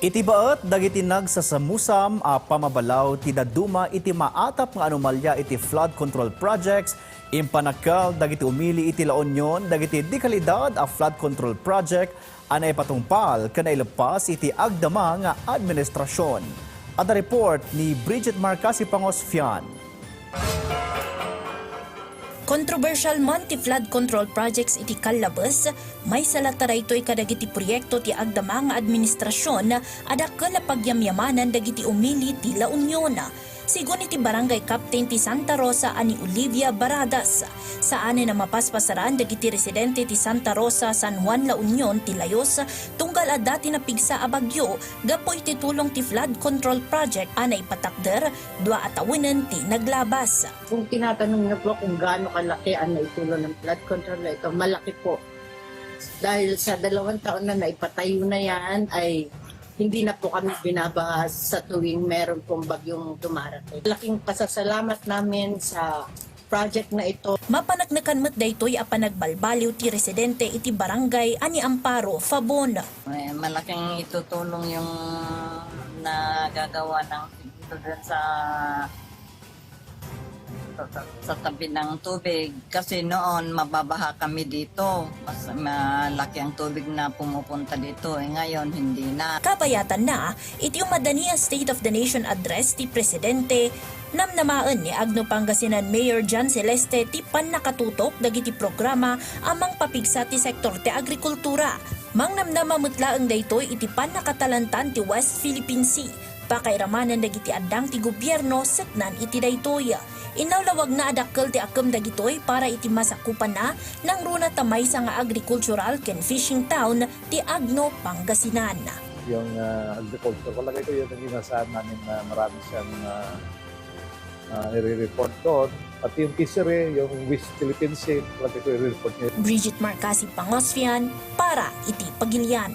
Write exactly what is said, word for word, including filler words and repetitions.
Iti baet dagiti nagsasamusam a pamabalaw ti dadduma iti maatap nga anomalia iti flood control projects, impanakkel dagiti umili iti La Union dagiti dekalidad a flood control project a naipatungpal ken naileppas iti agdama nga administrasion. Adda report ni Bridget Marcasi Pangosfian. Kontrobersial man ti flood control projects iti Callabes, maysa latta daytoy kadagiti proyekto ti agdama nga administrasion a dakkel a pagyamyamanan dagiti umili ti La Union. Sigun iti barangay captain ti Santa Rosa a ni Olivia Baradas, saanen a mapaspasaran dagiti residente ti Santa Rosa, San Juan, La Union ti layos tunggal adda ti napigsa a bagyo gapu iti tulong ti flood control project a naipatakder dua a tawenen ti naglabas. Kung tinatanong niyo po kung gaano kalaki ang naitulong ng flood control na ito, malaki po. Dahil sa dalawang taon na naipatayo na yan, ay hindi na po kami binabaha sa tuwing meron pong bagyong dumarating. Laking pasasalamat namin sa project na ito. Mapaneknekan met daytoy a panagbalbaliw ti residente iti barangay a ni Amparo Fabon. Eh, malaking itutulong yung nagagawa ng dito dun sa, sa, sa, sa tabi ng tubig. Kasi noon, mababaha kami dito. Mas malaki ang tubig na pumupunta dito. Eh, ngayon, hindi na. Kabayatan na, iti umadani a State of the Nation Address ti Presidente, namnamaen ni Agno Pangasinan Mayor John Celeste ti pannakatutok dagiti programa a mangpapigsa ti sektor ti agrikultura. Mangnamnama met laeng daytoy iti pannakatalantan ti West Philippine Sea. Pakairamanen dagiti addang ti gobierno seknan iti daytoy. Inlawlawagna a dakkel ti akkem dagitoy para iti masakupanna, nangruna ta maysa nga agricultural ken fishing town ti Agno, Pangasinan. Yung, ah, agriculture, palagay ko yun ang inasahan namin na marami siyang, ah, ah, i-report doon. Pati yung fishery, yung West Philippine Sea, palagay ko i-report niya. Bridget Marcasi Pangosfian para iti Pagilian.